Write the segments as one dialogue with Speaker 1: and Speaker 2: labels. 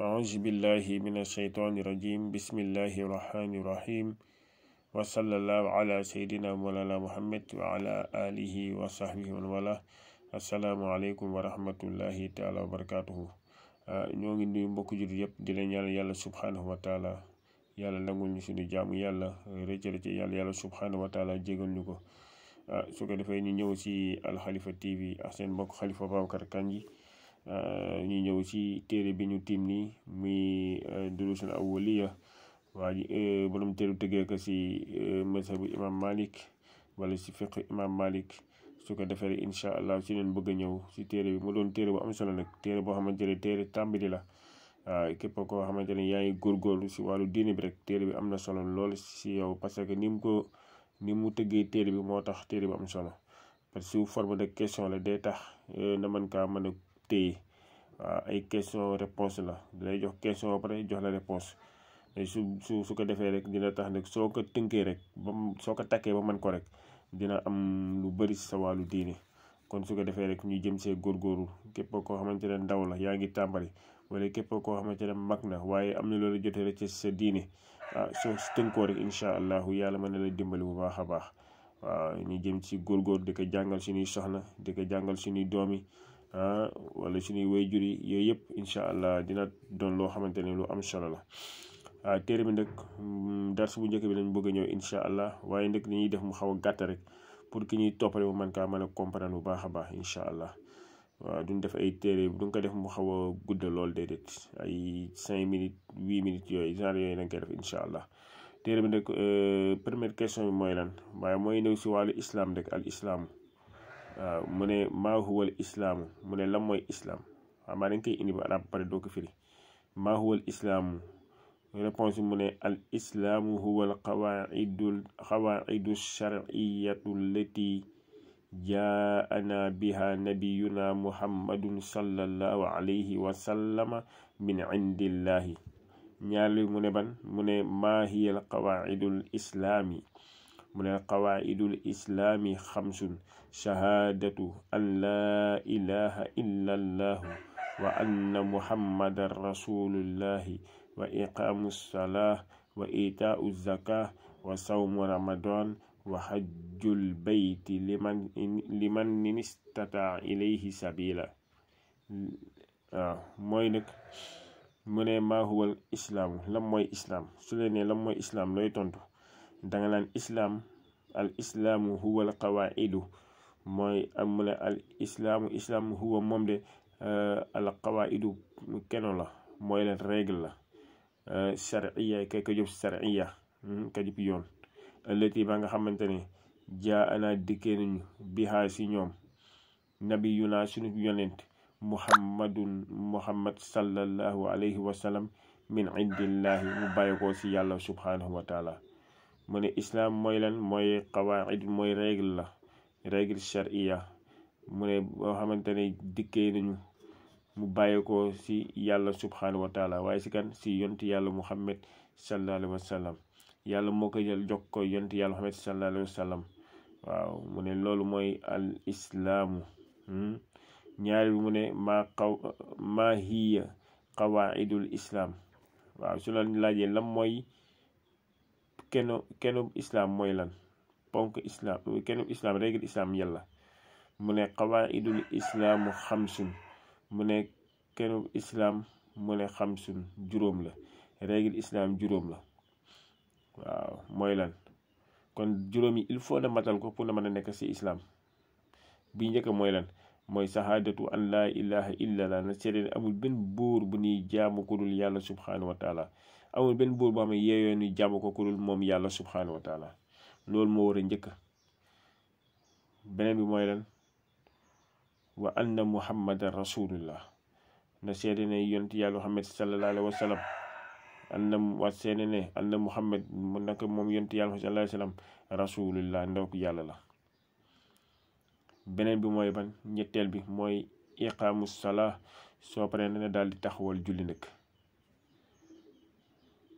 Speaker 1: أعوذ بالله من الشيطان الرجيم بسم الله الرحمن الرحيم وصلى الله على سيدنا مولانا محمد وعلى آله وصحبه ومن والاه السلام عليكم ورحمة الله تعالى وبركاته ñoo ngi nuyu mbokk jullit yëpp di leen ñaanal yàlla subhanahu wa taala yàlla nangul ñu suñu jaamu yàlla rëccal ci yàlla subhanahu wa taala jégal ñu ko su ko defee ñu ñëw ci Al Khalifa TV ak seen mbokk Khalifa Babacar Kandji ñu ñëw ci téere bi ñu tiim nii muy durusul awwaliya waa ji borom téere tëggee ko ci mazhabu imam Malik wala ci fiqh imam Malik su ko defee incha allah ci leen bëgg a ñëw ci téere bi mu doon téere bu am solo nag téere boo xamante ne téere tàmbali la képp koo xamante ne yaa ngi góorgóorlu ci wàllu diine bi rek téere bi am na solo lool ci yow parce que ni mu tëggee téere bi moo tax téere bi am solo parce que sous forme de question la day tax na mën kaa mën a téye ay question réponse la dalay jox question ba pare jox la réponse su ko defee rek dina tax nag soo ko tënkee rek soo ko takkee ba mën ko rek dina am lu bëri ci sa wàllu diine kon su ko defee rek ñu jëm see góorgóorlu képp koo xamante ne ndaw la yaa ngi tàmbali wala képp koo xamante ne mag na waaye am na loolu jotee rek ci sa diine soo tënkoo rek incha allahu yàlla mën na la dimbali bu baax a baax waaw ñu jëm ci góorgóorlu di ko jàngal suñuy soxna di ko jàngal suñuy doom yi wala suñuy waajur yi yooyu yëpp incha allah dina doon loo xamante ne lu am solo la téere bi nag dars bu njëkk bi lañ bëgg a ñëw incha allah waaye nag li ñuy def mu xaw a gàtt rek pour ki ñuy toppale mu mën kaa mën a comprendre bu baax a baax incha allah waaw duñ def ay téere duñ ko def mu xaw a gudda lool déedéet ay 5 minutes 8 minutes yooyu genre yooyu lañ koy def incha allah téere bi nag première question bi mooy lan waaye mooy ñëw si wàllu islam rek al islam waaw mu ne maa huwal islaamu mu ne lan mooy islam waaw maa dañ koy indi ba arab pare doo ko firi maa huwal islaamu réponse bi mu ne al islaamu huwal qawaidu shar'iyatu allati jaana biha nabiyuna muhammadun sallallahu alayhi wa sallama min indillahi ñaarli mu ne ban mu ne maa hiya al qawaidul islaami mu ne qawaidul islaami xamsun shahaadatu an laa ilaha illa allahu wa anna muhammadan rasulullahi wa iqaamu salaa wa itaau zaka wa sawmu ramadan wa hajjul bayti liman istataa ilayhi sabila waaw mooy nag mu ne maa huwal islaamu lan mooy islaam su leen ne lan mooy islaam looy tontu danga naan islaam al islaamu huwal qawaidu mooy mu ne al islaam huwa moom de al qawaidu keno la mooy leen règle la shar'iyya kay ko jëf shar'iyya ka jëf yoon ëllëti ba nga xamante ne jaa ana dikkee nañu bihaa si ñoom nabiyuna suñu yonent muhammad sallallahu alayhi wa sallam min indillahi mu bàyyi ko si yàlla subhanahu wa taala mu ne islaam mooy lan mooy qawaid mooy règle la règle shar'iyya mu ne boo xamante ne dikkee nañu mu bàyyi ko si yàlla subhanahu wa taala waaye si kan si yonti yàlla muhammad sallallahu alayhi wa sallam yàlla moo ko jël jox ko yonti yàlla muhammad sallallahu alayhi wa sallam waaw mu ne loolu mooy al islaamu ñaari bi mu ne maa hiya qawaidul islaam waaw su la laajee lan mooy kenu islaam mooy lan ponk islaam kenu islaam règle islaam yàlla mu ne qawaidul islaamu xamsun mu ne kenu islaam mu ne xamsun juróom la règle islaam juróom la waaw mooy lan kon juróom yi il faut na matal ko pour na mën a nekk ci islaam bi njëkk mooy lan mooy sahaadatu an laa ilaha illa allah na seede ne amul benn buur bu ñuy jaamu ko dul yàlla subhanahu wa taala amul benn buur boo xam ne yeeyoo ni jaamu ko ku dul moom yàlla subhanahu wa taala loolu moo war a njëkk beneen bi mooy lan wa anna muhammadan rasulullah na seede ne yonent yàlla muhammad sallallahu alayhi wa sallam anna muhammad mu naka moom yonent yàlla sallallahu alayhi wa sallam rasulullah ndaw ko yàlla la beneen bi mooy ban ñetteel bi mooy iqaamu salaa soo paree na daal di taxawal julli nag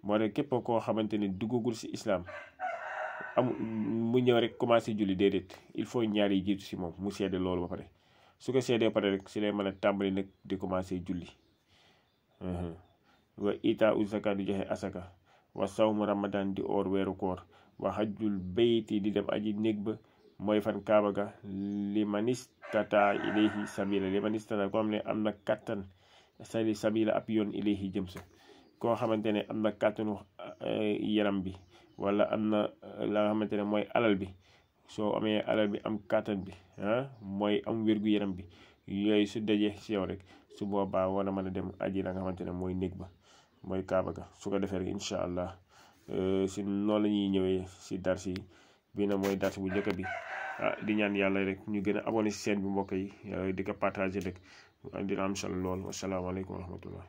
Speaker 1: moo tax képp koo xamante ne duggagul ci islaam mu ñëw rek commencé julli déedéet il faut ñaar yi jiitu ci moom mu seede loolu ba pare su ko seedee pare rek si lay mën a tàmbali nag di commencé julli wa ita u zakat di joxe asaka wa sawmu ramadan di oor weeru koor wa hajjul bayti di dem aji néeg ba mooy fan kaaba ga liman istata ilayhi sabila liman istata koo xam ne am na kattan sabila ab yoon ilayhi jëm sa koo xamante ne am na kàttanu yaram bi wala am na la nga xamante ne mooy alal bi soo amee alal bi am kàttan bi mooy am wérgu yaram bi yooyu su dajee si yow rek su boobaa war a mën a dem aji la nga xamante ne mooy néeg ba mooy kaaba ga su ko defee rek incha allah si noonu la ñuy ñëwee si dars yi bii na mooy dars bu njëkk bi di ñaan yàlla rek ñu gën a abonné si chaîne bi mbokk yi di ko partagé rek dina am solo lool wasalaamaaleykum wa rahmatullah